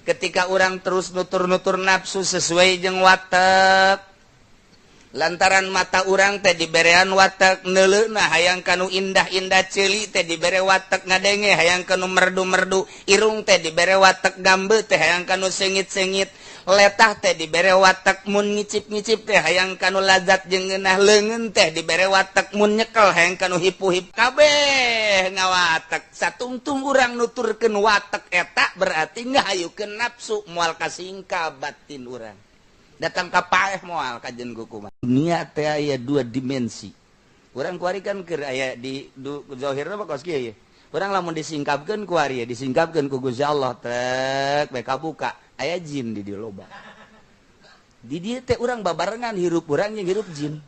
Ketika orang terus nutur-nutur nafsu sesuai jeung watek, lantaran mata urang teh diberean watek neuleuhna hayang kanu indah-indah, ceuli teh dibere watek ngadenge hayang kanu merdu-merdu, irung teh dibere watek gambe teh hayang kanu sengit-sengit, letah teh dibere watek mun ngicip-ngicip teh hayang kanu lazat jeung ngeunah, leungeun teh dibere watek mun nyekel hayang kanu hipu-hip, kabeh ngawatek. Satungtung urang nuturkeun watek eta berarti ngahayukeun nafsu, moal kasingkap batin urang datang ka paeh moal kajen kumaha. Dunia teh aya dua dimensi. Urang kuari kan keur aya di zahirna mah kos kieu ye. Urang lamun disingkapkeun kuari disingkapkeun ku Gusti Allah tek bae kabuka aya jin di dieu loba. Di dieu teh urang babarengan hirup urang jeung hirup jin.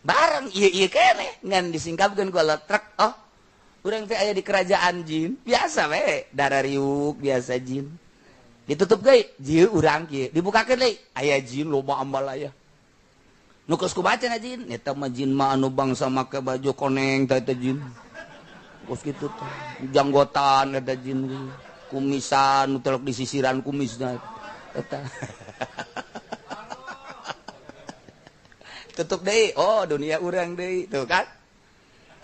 Bareng ieu-ieu keneh ngan disingkapkeun ku Allah trek, oh urang teh aya di kerajaan jin biasa we darariuk biasa jin. Ditutup deui jieu urang kieu dibukakeun deui aya jin loba ambalaya. Nu geus kubaca na jin eta mah jin mah anu bangsa make baju koneng teh eta jin. Kos kitu teh janggotan eta jin kumisan nu telok disisiran kumisna eta. Tutup deui oh dunia urang deui tuh kan.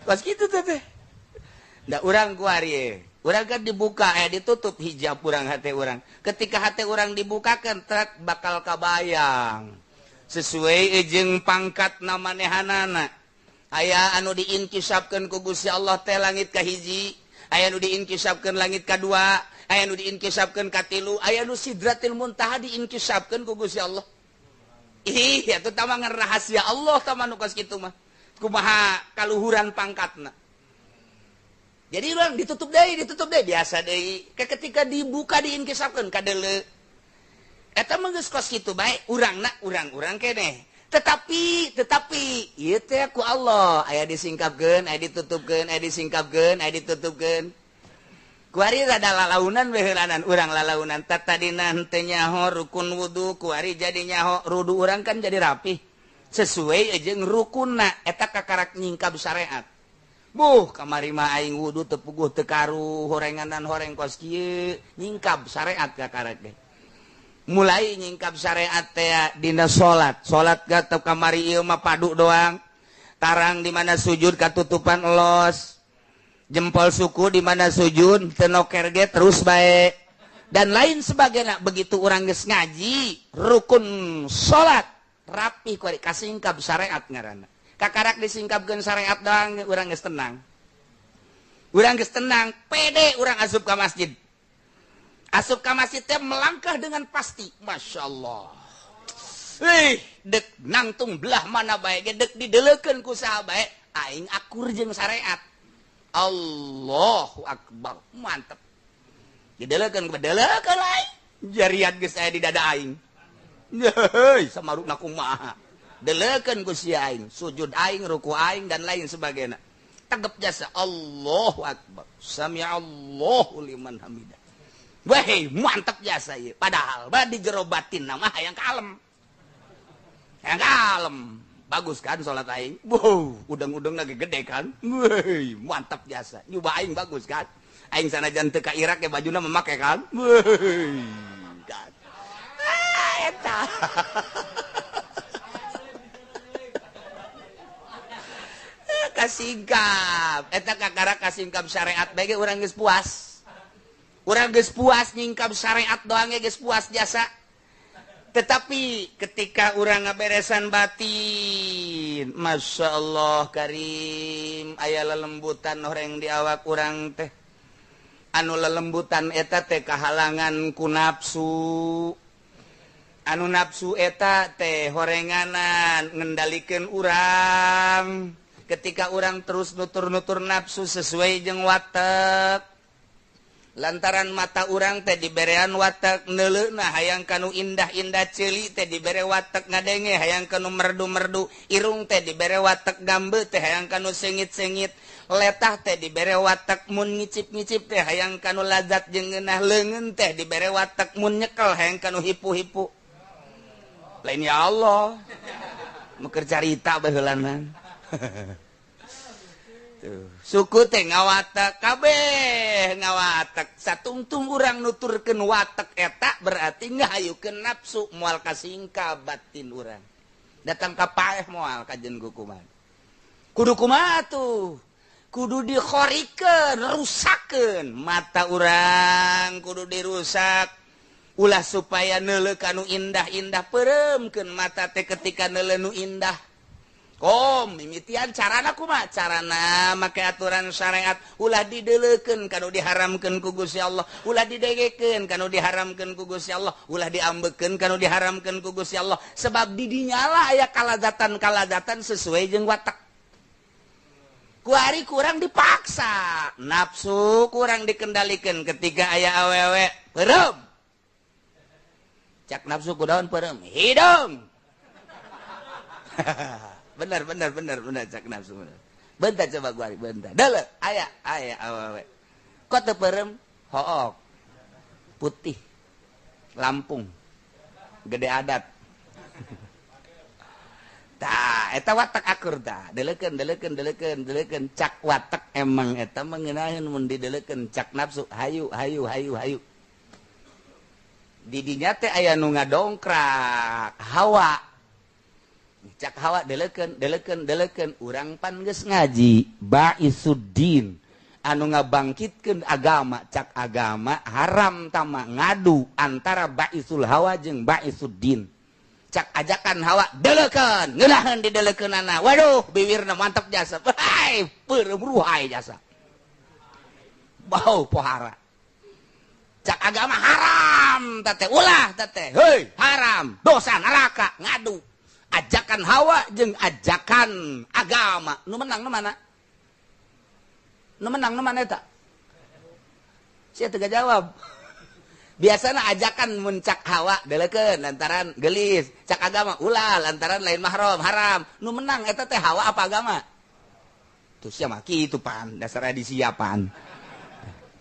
Kos kitu teh teh. Da urang kuari urang kan dibuka ditutup hijab urang hate urang. Ketika hate urang dibukakan trek bakal kabayang sesuai jeung pangkat namanehanana. Aya anu diinkisapkeun ku Gusti Allah teh langit kahiji, aya anu diinkisapkeun langit kadua, aya anu diinkisapkeun katilu, aya anu sidratil muntaha diinkisapkeun ku Gusti Allah. Ih, atuh tah mah rahasia Allah tah mah nu kos kitu mah. Kumaha kaluhuran pangkatna. Jadi urang ditutup deui biasa deui. Ketika dibuka diinkisapkeun kadeuleu. Eta mah geus kos kitu bae urangna urang-urang keneh. Tetapi ieu teh ku Allah aya disingkapkeun, aya ditutupkeun, aya disingkapkeun, aya ditutupkeun. Kuari rada lalaunan we heulanan urang lalaunan tatadina henteu nyaho rukun wudu kuari jadi nyaho rudu urang kan jadi rapih. Sesuai jeung rukunna eta kakarak nyingkap syariat. Buh kamari mah aing wudu teu puguh teu karuh horenganan horeng kos kieu nyingkap syariat kakarak ge. Mulai nyingkap syariat teh dina salat. Salat ga teu kamari ieu mah padu doang. Tarang di mana sujud katutupan los. Jempol suku di mana sujud teu noker ge terus bae. Dan lain sebagainya. Begitu urang geus ngaji rukun salat rapi kuari kasingkap syariat ngaranna. Kakarak disingkapkeun syariat doang urang geus tenang. Urang geus tenang, pede urang asup ka masjid. Asup ka masjid teh melangkah dengan pasti. Masya Allah. Ih, dek nangtung belah mana bae ge dek dideleukeun ku saha bae aing akur jeung syariat. Allahu akbar. Mantep. Dideleukeun bedelekeun aing. Jarian geus aya di dada aing. Heuy, samarukna kumaha. Deleukeun ku si aing, sujud aing, ruku aing dan lain sebagainya. Tegep jasa Allahu akbar. Sami'allahu liman hamidah. Weh, mantep jasa ieu. Padahal mah di jero batin mah hayang kalem. Hayang kalem. Bagus kan salat aing? Wow, udang-udang lagi gede kan? Weh, mantap jasa. Nyoba aing bagus kan? Aing sanajan teu ka Irak ge bajuna memake kan? Weh, kan. Ah, eta. Kasingkap eta kakara kasingkap syariat bae ge urang geus puas. Urang geus puas nyingkap syariat doang ge geus puas jasa. Tetapi ketika urang ngaberesan batin, Masya Allah karim, aya lelembutan horeng di awak urang teh. Anu lelembutan eta teh kahalangan ku nafsu. Anu nafsu eta teh horenganan ngendalikeun urang. Ketika orang terus nutur-nutur nafsu sesuai jeung watek, lantaran mata urang teh diberean watek neuleuhna hayang kanu indah-indah, ceuli teh dibere watek ngadenge hayang kanu merdu-merdu, irung teh dibere watek gambe teh hayang kanu sengit-sengit, letah teh dibere watek mun ngicip-ngicip teh hayang kanu lazat jeung ngeunah, leungeun teh dibere watek mun nyekel hayang kanu hipu-hipu. Lain ya Allah, nu keur carita baheulanan. Tuh, suku teh ngawatek kabeh ngawatek. Satungtung urang nuturkeun watek eta berarti ngahayukeun nafsu moal kasingka batin urang. Datang ka paeh moal kajen kukuman. Kudu kumaha tuh? Kudu dikhorikeun, rusakeun mata urang kudu dirusak. Ulah supaya neuleuh kanu indah-indah peureumkeun mata teh ketika neuleuh nu indah. Kom mimitian carana kumaha? Carana make aturan syariat ulah dideleukeun kanu diharamkeun ku Gusti Allah, ulah didegekeun kanu diharamkeun ku Gusti Allah, ulah diambekeun kanu diharamkeun ku Gusti Allah. Sebab di dinya lah aya kalazatan-kalazatan sesuai jeung watak. Kuari kurang dipaksa, nafsu kurang dikendalikan ketika aya awewe peureum. Cak nafsu kudaon peureum, hidung. Benar benar benar benar cak nafsu benar. Bentar coba gua bentar. Dale, aya aya awewe. Kok teu peureum? Hook. Putih. Lampung. Gede adat. Tah, eta watak akur tah. Deleukeun deleukeun deleukeun deleukeun cak watak emang eta mengenaheun mun dideleukeun cak nafsu hayu hayu hayu hayu. Di dinya teh aya nu ngadongkrak hawa. Cak hawa deleukeun deleukeun deleukeun urang pan geus ngaji baisuddin anu ngabangkitkeun agama cak agama haram tama ngadu antara baisul hawa jeung baisuddin. Cak ajakan hawa deleukeun ngeunaheun dideleukeunana waduh biwirna mantap jasa hai peureum ruhai jasa bau pohara. Cak agama haram teh ulah teh heuy haram dosa neraka ngadu ajakan hawa jeung ajakan agama nu menang nu mana nu menang nu mana eta sia teu jawab. Biasana ajakan mun cak hawa deleukeun lantaran gelis, cak agama ulah lantaran lain mahram haram. Nu menang eta teh hawa apa agama? Tuh sia mah kitu pan dasar disiapan.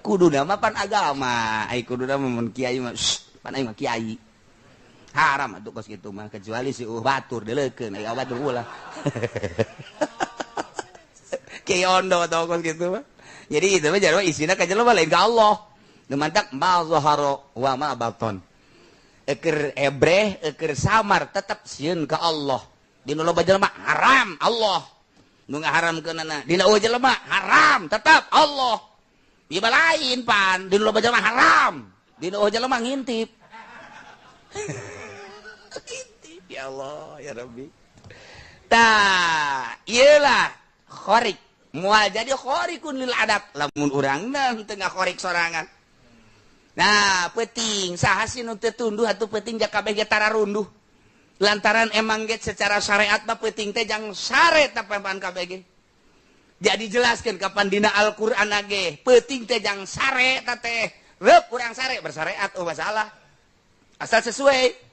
Kuduna mah pan agama, ai kuduna mah mun kiai mah pan aing mah kiai. Haram atuh kos kitu mah kecuali si batur deleukeun ai batur ulah. Kiai ondo atau kos kitu mah. Jadi itu mah jarwa isina ka jelema lain ka Allah. Nu mantak ma zahara wa ma baton. Eker ebreh, eker samar tetep sieun ka Allah. Dina loba jelema haram Allah. Nu ngaharamkeunana dina eueuh jelema haram tetep Allah. Ieu mah lain pan, dina loba jelema haram. Dina eueuh jelema ngintip. Ngintip ya Allah ya Rabbi. Tah, ieu lah khorik. Moal jadi khorikun lil adat lamun urangna teu ngakhorik sorangan. Nah, peuting saha sih nu teu tunduh atuh peuting ja kabeh ge tararunduh. Lantaran emang ge secara syariat mah peuting teh jang sare tapan kabeh ge. Jadi jelaskeun kapan dina Al-Qur'an ge, peuting teh jang sare ta teh. Reup urang sare bersyariat oh masalah. Asal sesuai.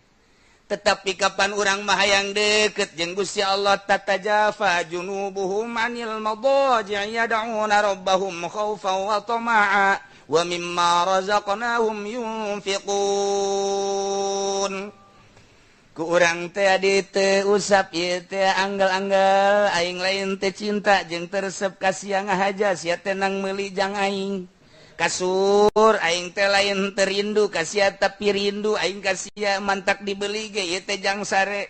Tetapi kapan urang mah hayang deket jeung Gusti Allah tatajafa junubuhum anil madaji yad'una rabbahum khaufan wa tama'a wa mimma razaqnahum yunfiqun. Ku urang teh adi teu usap ieu teh anggal-anggal aing lain teh cinta jeung teresep ka sia ngahaja sia teh nang meuli jang aing. Kasur aing teh lain teu rindu ka sia tapi rindu aing ka sia mantak dibeli ge ieu teh jang sare.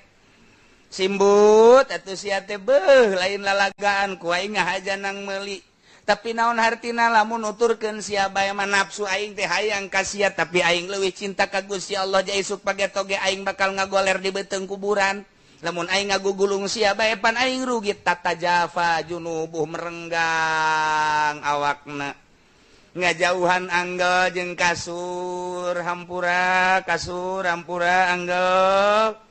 Simbut atuh sia teh beuh lain lalagaan ku aing ngahaja nang meuli. Tapi naon hartina lamun nuturkeun sia bae mah nafsu aing teh hayang ka sia tapi aing leuwih cinta ka Gusti Allah ja isuk pageto ge aing bakal ngagoler di beuteung kuburan. Lamun aing ngagugulung sia bae pan aing rugi tatajafa junubuh merenggang awakna. Ngajauhan anggel jeung kasur hampura kasur hampura anggel.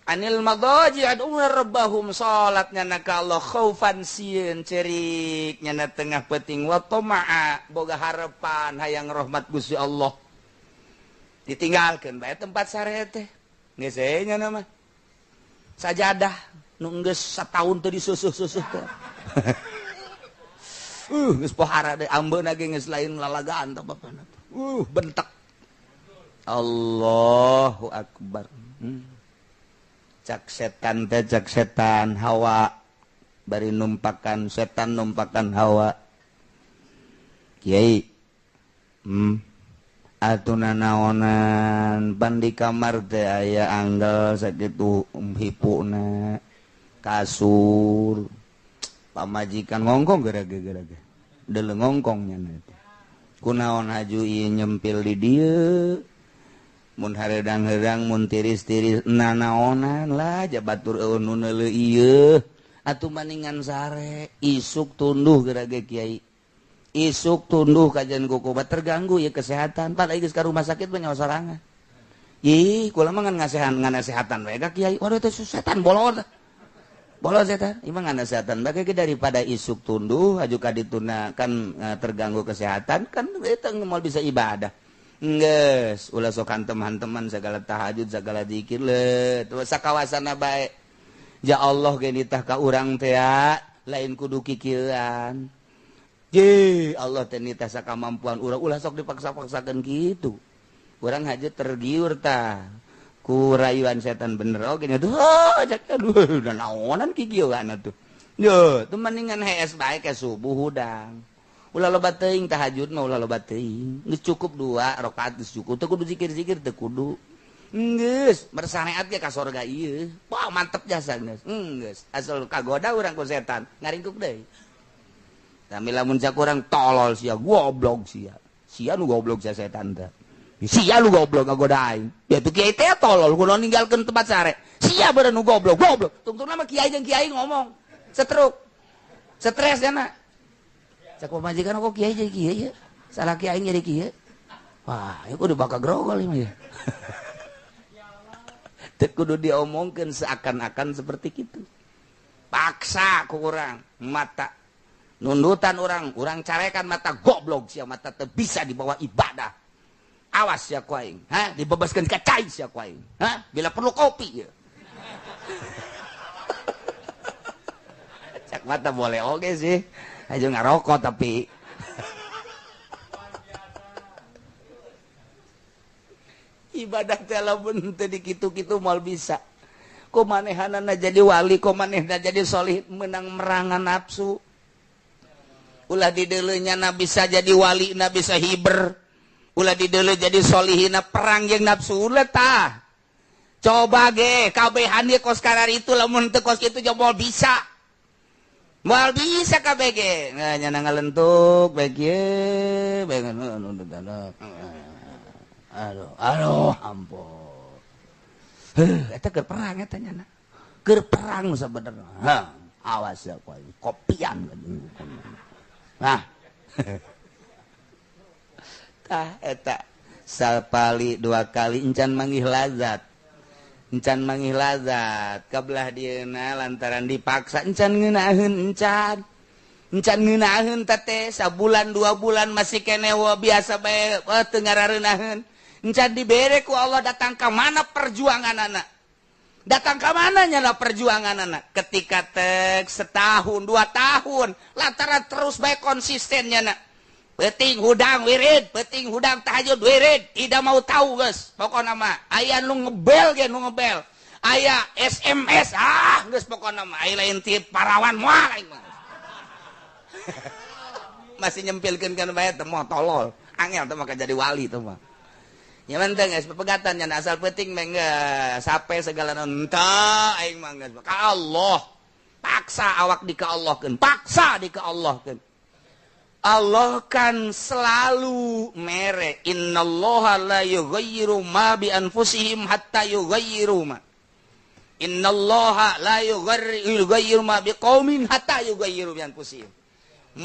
Anil madaji ad'una rabbahum salat nyana ka Allah khaufan sieun cerik nyana tengah peuting wa tama'a boga harapan hayang rahmat Gusti Allah. Ditinggalkeun bae tempat sare teh. Geus we nyana mah. Sajadah nu geus sataun teu disusuh-susuh teh. Geus pohara deui ambeuna ge geus lain lalagaan tah bapana. Bentek. Allahu akbar. Cak setan teh cak setan hawa Bari numpakan setan numpakan hawa. Kiai. Atuh nanaonan pan di kamar teh aya anggal sakitu hipuna kasur pamajikan ngongkong gara-gara deuleu ngongkong nya teh kunaon haju ieu nyempil di dieu mun hareudang-heudang mun tiris-tiris nanaonan lah jabatur eueuh nu neuleuh ieu atuh maningan sare isuk tunduh gara-gara kiai isuk tunduh kajian kukubat terganggu ya kesehatan pada geus ka rumah sakit mah nyawa sorangan ih kula mah ngan ngasehatan bae ka kiai waduh teh setan bolon bolon setan ieu mah ngasehatan bae daripada isuk tunduh aju ka dituna kan terganggu kesehatan kan eta moal bisa ibadah geus ulah sok hantem-hanteman segala tahajud segala zikir le sakawasana bae ya Allah ge nitah ka urang teh lain kudu kikieuan. Ye, Allah teh nitah sakamampuan urang ulah sok dipaksa-paksakeun kitu. Urang haja tergiur tah ku rayuan setan bener oge nya tuh. Aduh, naonan kikieuan atuh. Yo, teu mendingan hees bae ke subuh hudang. Ulah loba teuing tahajud mah ulah loba teuing. Geus cukup 2 rakaat geus cukup. Teu kudu zikir-zikir teu kudu. Geus, bersareat ge ka sorga ieu. Wah, mantep jasa geus. Geus, asal kagoda urang ku setan, ngaringkuk deui. Tapi lamun cak urang tolol sia, goblok sia. Sia nu goblok sia setan teh. Sia nu goblok ngagoda aing. Ya tuh kiai teh tolol kudu ninggalkeun tempat sare. Sia beureun nu goblok, goblok. Tungtungna mah kiai jeung kiai ngomong. Setruk. Stres cenah. Cak pamajikan kok kiai jadi kiai ya. Salah kiai aing jadi kiai. Wah, ieu kudu bakal grogol ieu mah ya. Teu kudu diomongkeun seakan-akan seperti kitu. Paksa ku urang mata nundutan orang carekan mata goblok sia mata teu bisa dibawa ibadah. Awas sia ku aing, ha dibebaskeun ka cai sia ku aing. Ha bila perlu kopi ya. Cak mata boleh oge sih. Aja ngarokok tapi ibadah teh lamun teu dikitu-kitu moal bisa. Ku manehanana jadi wali, ku manehna jadi solih menang merangan nafsu. Ulah dideleunya na bisa jadi wali na bisa hiber ulah dideuleu jadi solihina perang jeung nafsu ulah tah coba ge kabehan ge kos karar itu lamun teu kos kitu moal bisa kabeh ge nah nya ngalentuk bae kieu bae aduh aduh ampun heuh eta keur perang eta nya keur perang sabenerna ha awas ya kopian. Nah, tah eta sapali dua kali encan manggih lazat kabelah dieuna lantaran dipaksa encan ngeunaheun encan ngeunaheun teh sabulan 2 bulan masih keneh biasa bae teu ngarareunaheun encan dibere ku Allah datang ka mana perjuanganana. Datang ke mana nyala perjuangan anak ketika tek setahun 2 tahun lantaran terus baik konsistennya nak peting hudang wirid peting hudang tahajud wirid tidak mau tahu guys pokoknya mah aya nu ngebel ge nu ngebel aya SMS ah geus pokoknya mah aya lain ti parawan moal aing mah masih nyempilkeun kan bae teh moal tolol angel teh mah jadi wali teh mah. Ya menteng geus pepegatan nya asal penting mah geus sape segala entah aing mah geus ka Allah paksa awak di ka Allahkeun paksa di ka Allahkeun. Allah kan selalu mere innallaha la yughayyiru ma bi anfusihim hatta yughayyiru ma innallaha la yughayyiru ma biqaumin hatta yughayyiru bi anfusihim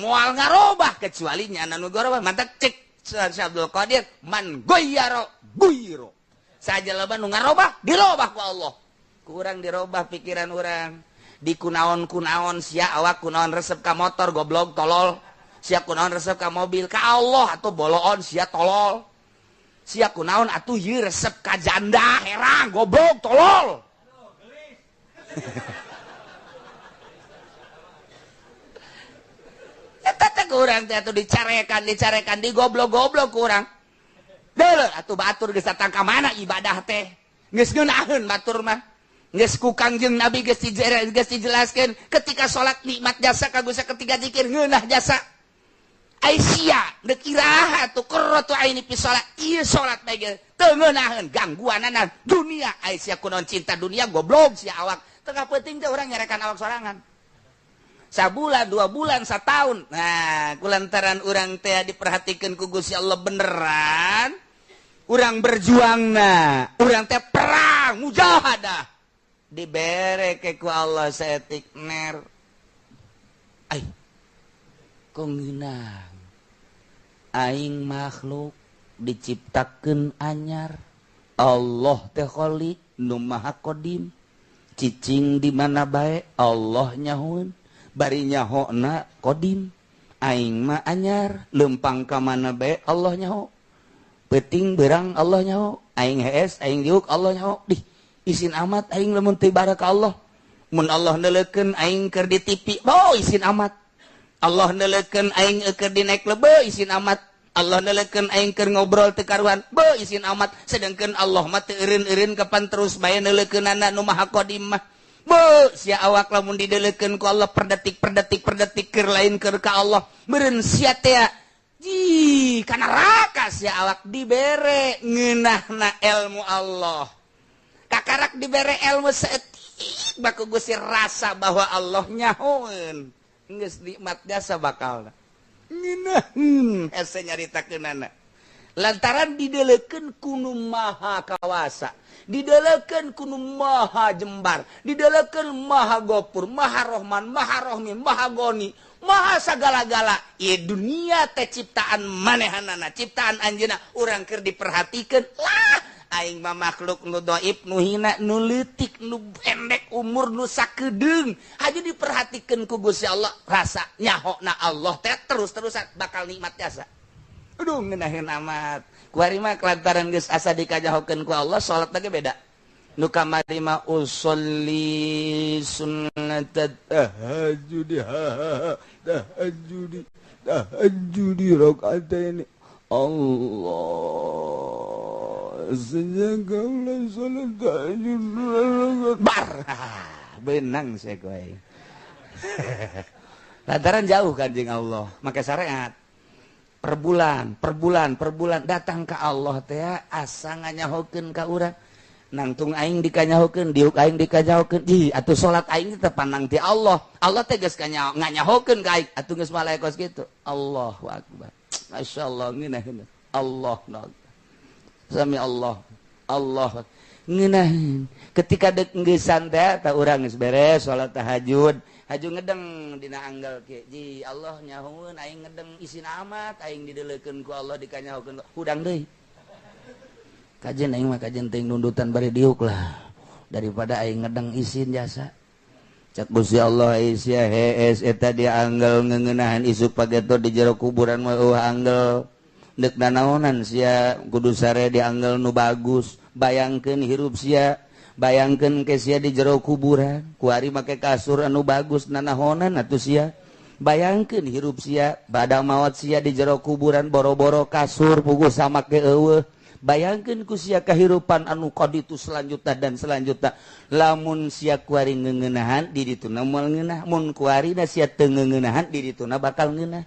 moal ngarobah kecuali nya nu garobah mantak cek Syekh Abdul Qadir man goyaro guyro saja loba nu ngarobah dirobah ku Allah kurang dirobah pikiran urang di kunaon-kunaon sia awak kunaon resep ka motor goblok tolol sia kunaon resep ka mobil ka Allah atuh boloon sia tolol sia kunaon atuh ieu resep ka janda herang goblok tolol. Eta teh kurang teh atuh dicarekan digoblok-goblok kurang. Deuleu atuh batur geus datang ka mana ibadah teh. Geus ngeunaheun batur mah. Geus ku Kangjeng Nabi geus dijelaskeun ketika salat nikmat jasa ka Gusti, ketika zikir ngeunah jasa. Ai sia deuk iraha tuh qurratu aini fi salat, ieu salat bae ge teu ngeunaheun gangguanana dunia. Ai sia kunaon cinta dunia, goblok sia awak. Tengah penting teh urang nyarekan awak sorangan. Sabulan, 2 bulan, setahun. Nah, kulantaran urang teh diperhatikan ku Gusti Allah beneran, urang berjuang, nah urang teh perang mujahadah, dibere ke ku Allah saetik ner. Ai kok ngeunah aing makhluk diciptakeun anyar, Allah teh Khalik nu Maha Qadim, cicing di mana bae Allah nyahoeun, bari nyahona Qadim. Aing mah anyar, lempang ka mana bae Allah nyaho, peuting beurang Allah nyaho, aing hees, aing diuk, Allah nyaho. Dih, isin amat aing lamun teu ibadah ka Allah. Mun Allah neuleukeun aing keur di TV, oh, isin amat. Allah neuleukeun aing keur di naik lebe, isin amat. Allah neuleukeun aing keur ngobrol teu karuan, be, isin amat. Sedangkan Allah mah teu eureun-eureun, kapan terus bae neuleukeunana nu Maha Qadim mah. Be, sia awak lamun dideulekeun ku Allah per detik, per detik, per detik keur lain keur ka Allah, meureun sia teh ji ka neraka sia awak. Dibere ngeunahna ilmu Allah, kakarak dibere ilmu saeutik baku Gusti, rasa bahwa Allah nyahoeun, geus nikmat jasa, bakal ngeunaheun hese nyaritakeunana lantaran dideulekeun ku Nu Maha Kawasa, dideulekeun ku Nu Maha Jembar, dideulekeun Maha Gopur, Maha Rohman, Maha Rohim, Maha Goni, Maha sagala-gala. Ieu dunia teh ciptaan manehanana, ciptaan anjeunna, urang keur diperhatikeun lah. Aing mah makhluk nu dhaif, nu hina, nu leutik, nu pendek umur, nu sakedeung, haju diperhatikeun ku Gusti Allah, rasa nyahona Allah teh terus-terusan, bakal nikmat jasa. Aduh, ngeunaheun amat. Kuari mah lantaran geus asa dikanyahokeun ku Allah, salat lagi beda. Nu kamari mah usolli sunnat tahajjudi, tahajjudi, tahajjudi rakaatain. Allah, sejak kaulah salat tahajud bar benang saya kowe lantaran jauh kan jeung Allah, make syariat per bulan, per bulan, per bulan datang ke Allah teh asa nganyahokeun ka urang, nangtung aing dikanyahokeun, diuk aing dikanyahokeun. Ih, atuh salat aing teh pandang ti Allah, Allah teh geus nganyahokeun ka aing atuh, geus malaikat kitu. Allahu akbar, Masya Allah, ngeunaheun Allah, sami Allah, Allah ngeunaheun. Ketika dek ngeusan teh tah urang geus beres salat tahajud, haju ngedeng dina anggal kieu, ji Allah nyahoeun aing ngedeng, isin amat aing dideulekeun ku Allah, dikanyahokeun. Hudang deui kajen aing mah, kajen teuing nundutan bari diuk lah daripada aing ngedeng isin jasa. Cek Gusti Allah, sia hees eta dia anggal ngeuneunahan, isuk pageto di jero kuburan mah euweuh anggal, deuk nanaonan sia kudu sare di anggal nu bagus? Bayangkeun hirup sia, bayangkeun ke sia di jero kuburan kuari make kasur anu bagus, nanahonan atuh sia? Bayangkeun hirup sia bada maot, sia di jero kuburan boro-boro kasur, puguh sama ke euweuh. Bayangkeun ku sia kehidupan anu kaditu selanjutnya dan selanjutnya. Lamun sia kuari ngeunahan di dituna moal ngeunah, mun kuari da sia teu ngeunahan di dituna bakal ngeunah,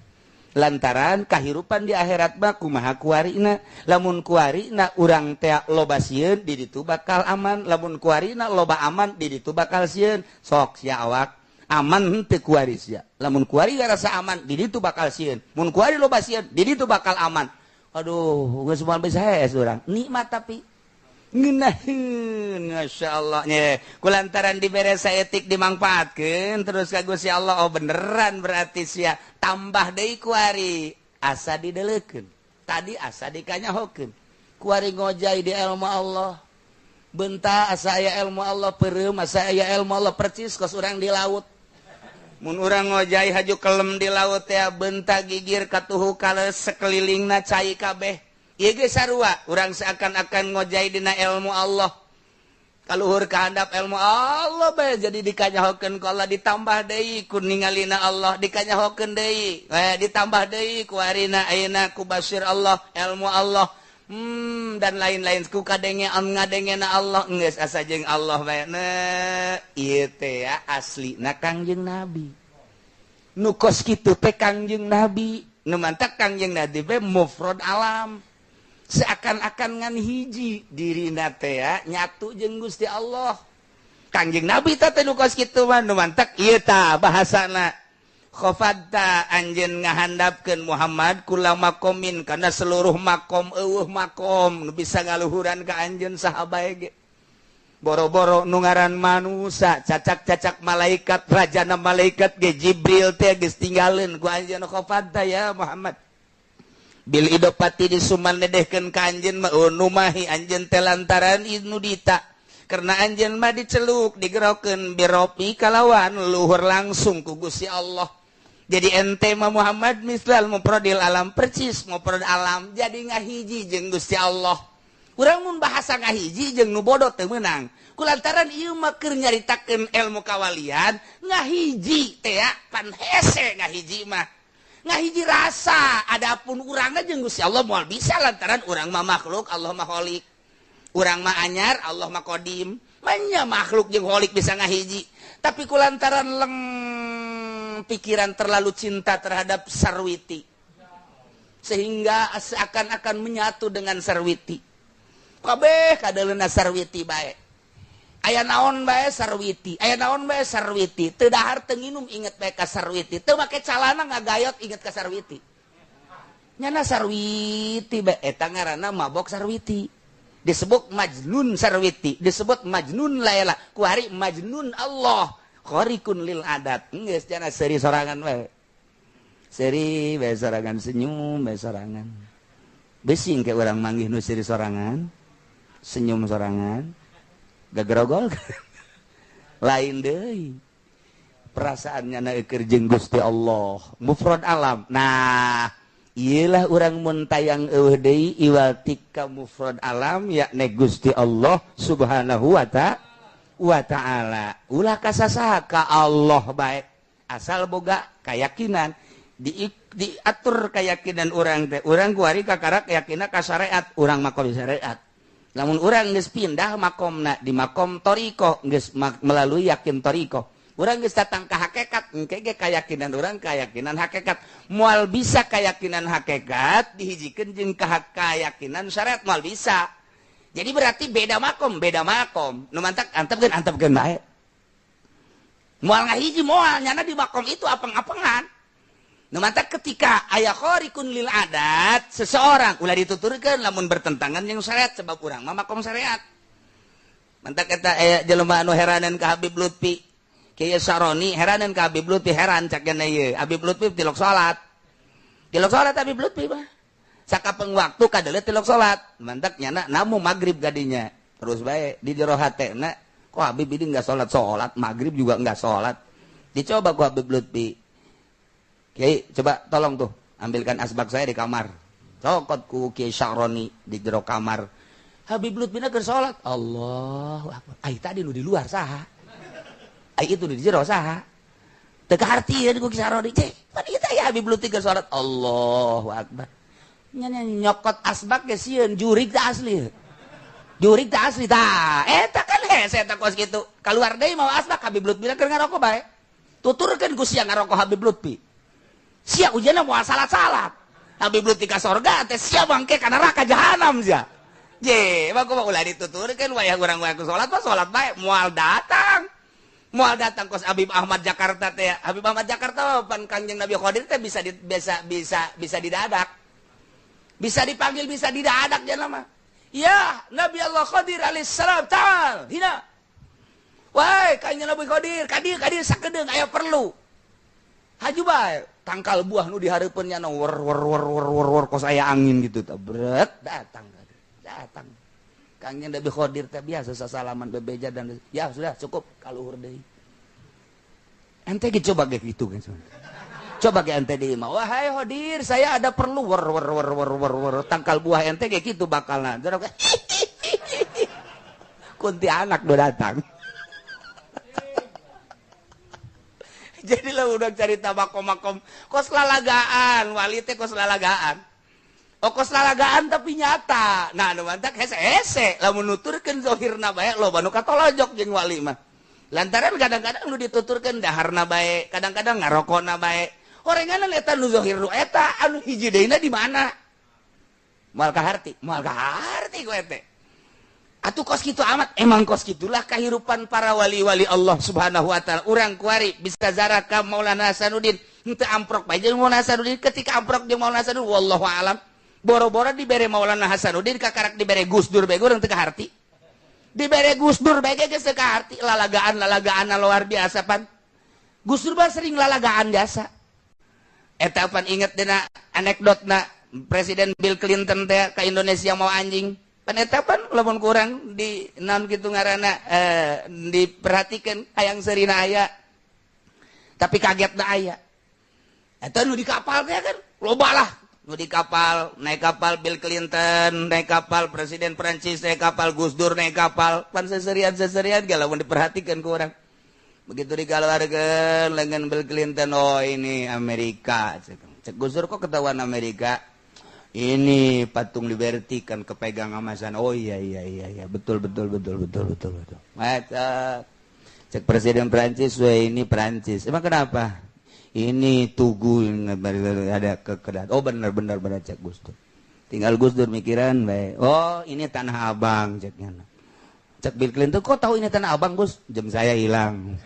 lantaran kahirupan di akhirat mah kumaha kuarina. Lamun kuarina urang teh loba sieun, di ditu bakal aman. Lamun kuarina loba aman, di ditu bakal sieun. Sok sia awak aman henteu kuari sia? Lamun kuari rasa aman, di ditu bakal sieun. Mun kuari loba sieun, di ditu bakal aman. Aduh, geus moal bisa hees urang nikmat, tapi ngeunaheun, Masya Allah nye. Kulantaran dibere saeutik dimangfaatkeun terus ka Gusti Allah, oh beneran berarti sia tambah deui kuari asa dideulekeun tadi, asa dikanyahokeun kuari, ngojay di ilmu Allah, bentar asa aya ilmu Allah, peureum asa aya ilmu Allah, percis kos urang di laut. Mun urang ngojay haju kelem di laut ya, bentar gigir katuhu kales, sekelilingna cai kabeh. Ieu ge sarua, urang seakan-akan ngojay dina ilmu Allah, kaluhur kahandap ilmu Allah bae, jadi dikanyahokeun ku Allah, ditambah deui ku ningalina Allah, dikanyahokeun deui, ditambah deui ku harina ayeuna ku basir Allah, ilmu Allah. Dan lain-lain ku kadenge ngadengena Allah geus asa jeung Allah bae ieu teh ya aslina Kangjeng Nabi. Nu kos kitu teh Kangjeng Nabi, nu mantak Kangjeng Nabi be mufrad alam. Seakan-akan ngan hiji dirina teh ya nyatu jeung Gusti Allah. Kangjeng Nabi teh nu kos kitu mah nu mantak ieu tah bahasana. Khofadta anjeun ngahandapkeun Muhammad kula makomin kana seluruh makom eueuh makom nu bisa ngaluhuran ka anjeun saha bae ge. Boro-boro nu ngaran manusa cacak-cacak malaikat rajana malaikat ge Jibril teh geus tinggaleun ku anjeun khofadta ya Muhammad. Bil idopati disuman nedehkeun ka anjeun mah numahi anjeun teh lantaran nudita. Karena anjeun mah diceluk digerokeun biropi kalawan luhur langsung ku Gusti Allah. Jadi ente mah Muhammad mislal muprodil alam percis muprodil alam jadi ngahiji jeung Gusti Allah. Urang mun bahasa ngahiji jeung nu bodoh teu meunang. Kulantaran ieu mah keur nyaritakeun ilmu kawalian ngahiji teh pan hese ngahiji mah. Ngahiji rasa adapun urangna jeung Gusti Allah moal bisa lantaran urang mah makhluk Allah mah khalik. Urang mah anyar Allah mah qadim. Manya makhluk jeung khalik bisa ngahiji. Tapi kulantaran leng pikiran terlalu cinta terhadap sarwiti sehingga seakan-akan menyatu dengan sarwiti. Kabeh kadeuleuna sarwiti bae. Aya naon bae sarwiti, aya naon bae sarwiti. Teu dahar teu nginum inget bae ka sarwiti. Teu make calana ngagayot inget ka sarwiti. Nyana sarwiti bae eta ngaranna mabok sarwiti. Disebut majnun sarwiti, disebut majnun Laila, kuari majnun Allah. Khariqun lil adat. Geus cenah seuri sorangan bae. Seuri bae sorangan senyum bae sorangan. Besing ke urang manggih nu seuri sorangan, senyum sorangan, gagerogol. Lain deui. Perasaannya na keur jeung Gusti Allah, mufrad alam. Nah, iyalah urang mun tayang eueuh deui iwal tika mufrad alam yakni Gusti Allah Subhanahu wa ta'ala. Ulah kasasaha ka Allah bae asal boga keyakinan diatur keyakinan urang teh urang kuari kakara keyakinan ka syariat urang makom syariat. Lamun urang geus pindah makomna di makom thariqah geus melalui yakin thariqah urang geus datang ka hakikat engke ge keyakinan urang keyakinan hakikat moal bisa keyakinan hakikat dihijikeun jeung keyakinan syariat moal bisa. Jadi berarti beda makom. Nu mantak antepkeun bae. Moal ngahiji moal nyana di makom itu apeng-apengan. Nu mantak ketika aya khariqun lil adat seseorang ulah dituturkeun lamun bertentangan jeung syariat sebab urang mah makom syariat. Mantak eta aya jelema anu heranan ka Habib Lutfi. Kiai Saroni heranan ka Habib Lutfi heran cak gana ieu. Habib Lutfi tilok salat. Tilok salat Habib Lutfi mah. Sakapeng waktu kadeuleu tilok salat mantak nyana namu magrib gadinya terus bae di jero hatena kok Habib ini enggak salat-salat magrib juga enggak salat dicoba ku Habib Lutfi Kiai coba tolong tuh ambilkan asbak saya di kamar cokot ku Kiai Syaroni di jero kamar Habib Lutfi na keur salat Allahu akbar ai tadi nu di luar saha ai itu di jero saha teu kahartieun ku Kiai Syaroni ceh pan ieu teh Habib Lutfi keur salat Allahu akbar nyokot asbak ge sieun jurig teh asli. Jurig teh asli tah. Eta kan hese eta kos kitu. Kaluar deui mawa asbak Habib Lutfi keur ngarokok bae. Tuturkeun ku sia ngarokok Habib Lutfi. Sia ujianna moal salat-salat. Habib Lutfi ka sorga teh sia bangke ka neraka jahanam sia. Je, mah kumaha ulah dituturkeun wayah urang wae ku salat mah salat bae moal datang. Moal datang kos Habib Ahmad Jakarta teh. Habib Ahmad Jakarta pan Kangjeng Nabi Khadir teh bisa bisa didadak. Bisa dipanggil, bisa didadak jangan lama. Ya, Nabi Allah Khadir alaihissalam, ta'al, hina. Wahai, kayaknya Nabi Khadir, kadir sakedeung aya perlu. Haju bae, tangkal buah nu dihareupeun nya wer wer wer wer wer wer kos aya angin gitu tah. Bret, datang datang. Kangjeng Nabi Khadir teh biasa sasalaman bebeja dan ya sudah cukup kaluhur deui. Ente ge coba ge kitu kan. Coba ke ente di imah, wahai Khadir, saya ada perlu wer wer wer wer wer wer tangkal buah ente kayak gitu bakalna. Kuntilanak do datang. Jadi lah udah cerita makom-makom kos lalagaan, wali teh kos lalagaan. Okos lalagaan tapi nyata. Nah, nu mantak hese-hese lamun nuturkeun zahirna bae loba nu katolojok jeung wali mah. Lantaran kadang-kadang nu dituturkeun daharna bae, kadang-kadang ngarokona bae. Horenganan eta nu zahir nu eta anu hiji deuna di mana? Moal kaharti, moal kaharti ku ete. Atuh kos kitu amat, emang kos kitulah kehidupan para wali-wali Allah Subhanahu wa taala. Urang kuari bisa zarah ka Maulana Hasanuddin, henteu amprok bae jeung Maulana Hasanuddin, ketika amprok jeung Maulana Hasanuddin wallahu alam. Boro-boro dibere Maulana Hasanuddin kakarak dibere Gus Dur bae urang teu kaharti. Dibere Gus Dur bae geus teu kaharti, lalagaan-lalagaan luar biasa pan. Gus Dur mah sering lalagaan biasa. Eta pan inget dina anekdotna Presiden Bill Clinton teh ka Indonesia mau anjing. Pan eta pan lamun kurang di naon kitu ngaranna diperhatikeun hayang seurina aya. Tapi kagetna aya. Eta nu di kapal teh kan loba lah. Nu di kapal, naik kapal Bill Clinton, naik kapal Presiden Prancis, naik kapal Gus Dur, naik kapal. Pan seserian-seserian ge lamun diperhatikeun ku urang. Begitu dikeluarkeun lengan Bill Clinton, oh ini Amerika. Cek Gus Dur kok ketahuan Amerika? Ini patung Liberty kan kepegang sama sana. Oh iya iya iya iya, betul betul betul betul betul betul. Mata cek Presiden Prancis, wah ini Prancis. Emang kenapa? Ini tugu ada kekedat. Oh benar benar benar cek Gus Dur. Tinggal Gus Dur mikiran bae. Oh ini Tanah Abang ceknya. Cek Bill Clinton kok tahu ini Tanah Abang Gus? Jam saya hilang.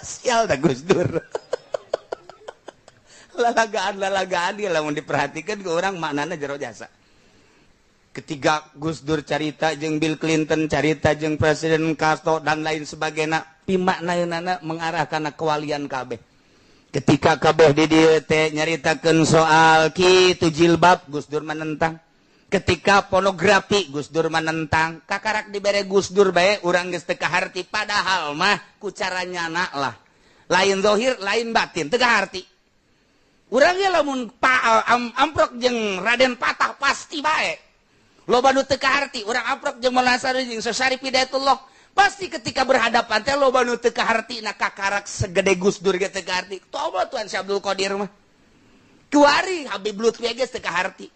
Sial dah Gus Dur. Lalagaan-lalagaan dia lamun diperhatikan ke orang maknana jero jasa. Ketiga Gus Dur carita jeung Bill Clinton carita jeung Presiden Castro dan lain sebagainya pimaknaeunana mengarah kana kewalian kabeh. Ketika kabeh di dieu teh nyaritakeun soal kitu jilbab Gus Dur menentang. Ketika pornografi Gus Dur menentang, kakarak dibere Gus Dur bae urang geus teu kaharti padahal mah ku cara nyana lah. Lain zahir, lain batin, teu kaharti. Urang ge lamun amprok jeung Raden Patah pasti bae. Loba nu teu kaharti, urang amprok jeung Maulana Hasanuddin jeung Syarif Hidayatullah pasti ketika berhadapan teh loba nu teu kaharti na kakarak segede Gus Dur ge teu kaharti. Toba Tuan Syekh Abdul Qadir mah. Kuari Habib Lutfi ge teu kaharti.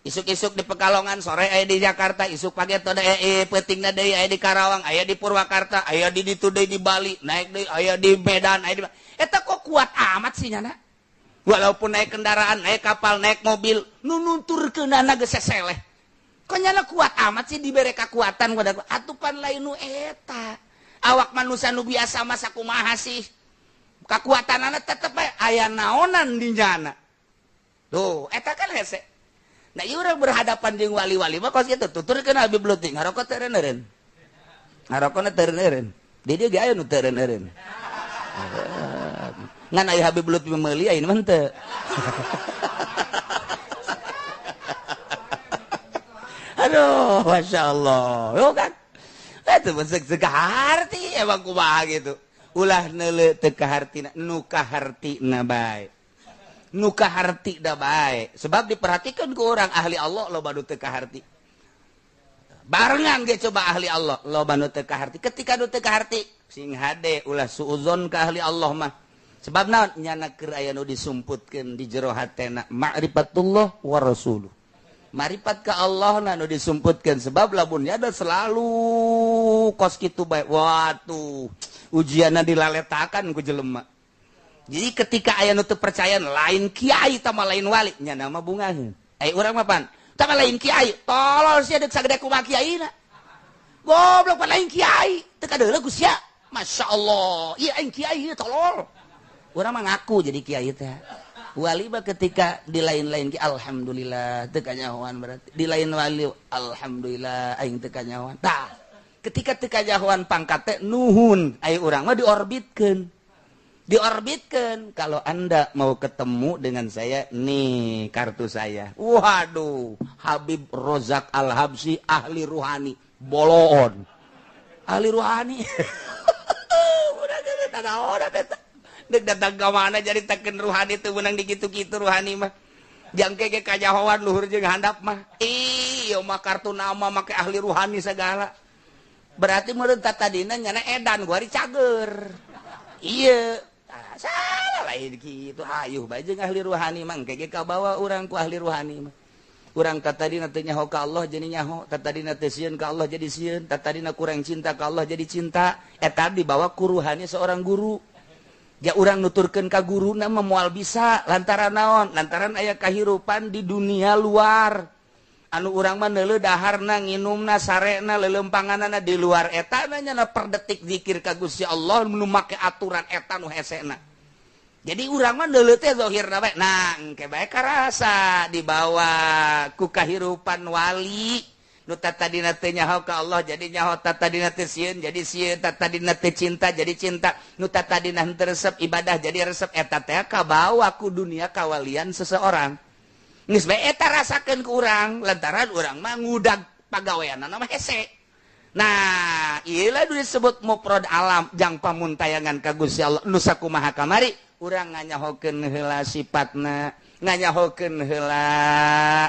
Isuk-isuk di Pekalongan, sore aya di Jakarta, isuk pagi teh peutingna deui aya di Karawang, aya di Purwakarta, aya di ditu deui di Bali, naik deui aya di Medan, aya di eta kok kuat amat sih nyana. Walaupun naik kendaraan, naik kapal, naik mobil, nu nunturkeunana geus seseleh. Kok nyana kuat amat sih dibere kekuatan pada atupan lain nu eta. Awak manusia nu biasa mah sakumaha sih? Kakuatanana tetep bae aya naonan di nyana. Tuh, eta kan hese. Nah, ieu urang berhadapan jeung wali-wali mah kos kitu tuturkeun Habib Lutfi ngarokok teu eureun. Ngarokona teu eureun. Di dieu ge aya nu teu eureun. Ngan aya Habib Lutfi meuli aya mah henteu. Aduh, Masya Allah. Yo kan? Itu teu kaharti emang kumaha gitu. Ulah neuleuh teu kahartina, nu kahartina bae. Nu kaharti da bae. Sebab diperhatikan ku orang ahli Allah loba nu teu kaharti. Barengan ge coba ahli Allah loba nu teu kaharti. Ketika nu teu kaharti, sing hade ulah suuzon ka ahli Allah mah. Sebab naon nyana keur aya nu disumputkeun di jero hatena ma'rifatullah wa rasuluh. Maripat ka Allah na nu disumputkeun sebab lamun ada selalu kos kitu bae. Waduh, ujianna dilaletakan ku jelema. Jadi ketika aya nu teu percaya lain kiai tama lain wali nya nama bungaheun. Ai urang mah pan tama lain kiai, tolol sia deuk sagede kumaha kiaina. Goblok pan lain kiai, teu kadeuleu ku sia. Masyaallah, ieu aing kiai tolol. Urang mah ngaku jadi kiai teh. Wali mah ketika di lain-lain ki alhamdulillah teu kanyahoan berarti. Di lain wali alhamdulillah aing teu kanyahoan. Tah, ketika teu kanyahoan pangkat teh nuhun, ai urang mah diorbitkeun. Diorbitkeun kalau Anda mau ketemu dengan saya nih kartu saya. Waduh, Habib Rozak Al-Habsyi ahli ruhani, boloon. Ahli ruhani. Udah geus tanaon eta. Dek datang ke mana jadi teken ruhani teu meunang dikitu-kitu ruhani mah. Jangke ge kanyahoan luhur jeung handap mah. Ih, ieu mah kartu nama make ahli ruhani segala. Berarti meureun tatadina nyana edan gua ari cager. Iya, salah Lain kitu, hayuh bae jeung ahli ruhani mah, engke ge kabawa urang ku ahli ruhani mah. Urang tadina teu nyaho ka Allah jadi nyaho, tadina teu sieun ka Allah jadi sieun, tadina kurang cinta ka Allah jadi cinta. Eta dibawa ku ruhani seorang guru. Ja urang nuturkeun ka guruna mah moal bisa, lantaran naon? Lantaran aya kahirupan di dunia luar. Anu urang mah neuleuh daharna, nginumna, sarena, lelempanganana di luar eta na nya per detik zikir ka Gusti Allah nu make aturan eta nu hesena. Jadi urang mah neuleuh teh zahirna bae. Nah, engke bae karasa dibawa ku kahirupan wali nu tadina teu nyaho ka Allah jadi nyaho, tadina teu sieun jadi sieun, tadina teu cinta jadi cinta, nu tadina henteu resep ibadah jadi resep. Eta teh kabawa ku dunia kawalian seseorang. Geus bae eta rasakeun ku urang, lantaran urang mah ngudag pagaweanana mah hese. Nah, ieu lah disebut mufrad alam jang pamuntayangan ka Gusti Allah nu sakumaha kamari. Urang nganyahokeun heula sifatna, nganyahokeun heula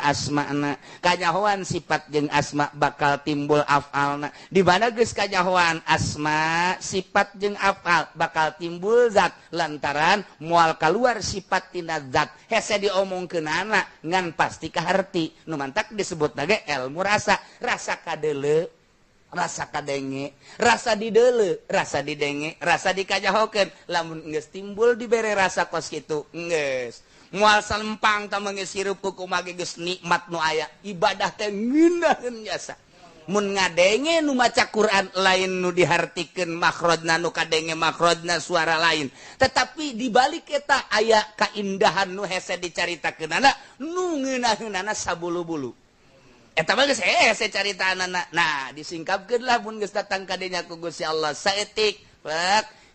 asmana. Kanyahoan sifat jeung asma bakal timbul afalna. Di mana geus kanyahoan asma, sifat jeung afal bakal timbul zat, lantaran moal keluar sifat tina zat. Hese diomongkeunana ngan pasti kaharti. Nu mantak disebut ge ilmu rasa, rasa kadeuleu, rasa kadenge, rasa dideuleu, rasa didenge, rasa dikajahokeun. Lamun geus timbul dibere rasa kos kitu, geus moal salempang tah geus hirup ku kumaha geus nikmat nu aya. Ibadah teh ngeunaheun jasa. Mun ngadenge nu maca Quran lain nu dihartikeun makhrajna, nu kadenge makhrajna suara lain, tetapi di balik eta aya kaindahan nu hese dicaritakeunana, nu ngeunaheunana sabulu-bulu. Eta mah geus hese caritaanana. Nah, disingkapkeun lah mun geus datang ka dinya ku Gusti Allah saeutik.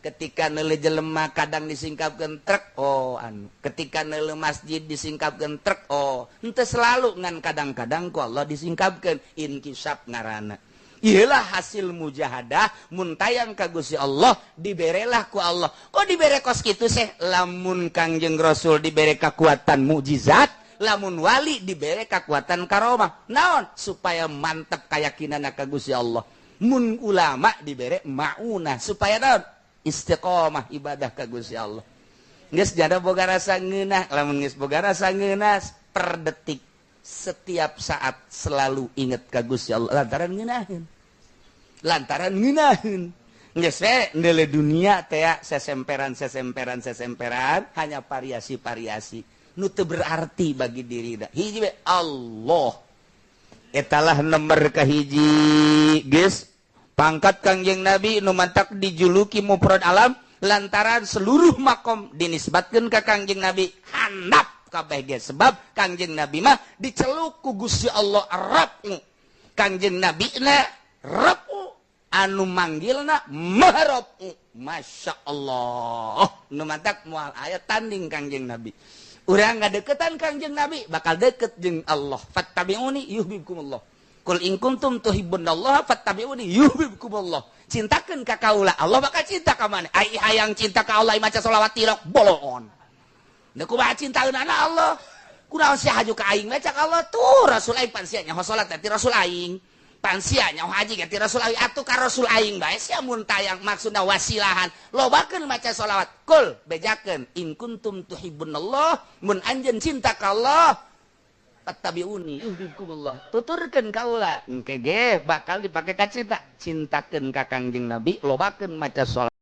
Ketika neuleuh jelema kadang disingkapkeun trek, oh anu. Ketika neuleuh masjid disingkapkeun trek, oh. Henteu selalu, ngan kadang-kadang ku Allah disingkapkeun, inkisaf ngaranna. Iyalah hasil mujahadah mun tayang ka Gusti Allah diberelah ku Allah. Kok dibere kos kitu seh? Lamun Kangjeng Rasul dibere kekuatan mukjizat, lamun wali dibere kekuatan karomah. Naon? Supaya mantep keyakinanna ka Gusti Allah. Mun ulama dibere maunah supaya naon? Istiqomah ibadah ka Gusti Allah. Geus jada boga rasa ngeunah, lamun geus boga rasa ngeunah per detik setiap saat selalu inget ka Gusti Allah lantaran ngeunaheun. Lantaran ngeunaheun. Geus we neuleuh dunia teh sesemperan sesemperan sesemperan hanya variasi-variasi nu teu berarti bagi diri da. Hiji we Allah. Etalah nomor kahiji geus pangkat Kangjeng Nabi nu mantak dijuluki mufrad alam lantaran seluruh makom dinisbatkeun ka Kangjeng Nabi handap kabeh ge, sebab Kangjeng Nabi mah diceluk ku Gusti Allah Rabbu. Kangjeng Nabi na Rabbu, anu manggilna Maharabbu. Masya Allah, nu mantak moal aya tanding Kangjeng Nabi. Urang ngadeukeutan Kangjeng Nabi bakal deket jeung Allah. Fattabi'uni yuhibbukumullah. Qul in kuntum tuhibbunallaha fattabi'uni yuhibbukumullah. Cintakeun ka kaula, Allah bakal cinta ka maneh. Ai hayang cinta ka Allah maca selawat tilok boloon. Da kumaha cintaeunana Allah? Kunaon sia haju ka aing maca Allah tuh Rasul aing pan sia nyaho salat ti Rasul aing. Pan sia nyaho haji ti Rasul aing, atuh ka Rasul aing bae sia mun tayang maksudna wasilahan. Lobakeun maca selawat. Kul bejakeun in kuntum tuhibbunallah, mun anjeun cinta ka Allah fattabi'uni yuhibbukumullah. Tuturkeun kaula engke ge bakal dipake ka cinta. Cintakeun ka Kangjeng Nabi, lobakeun maca sholawat.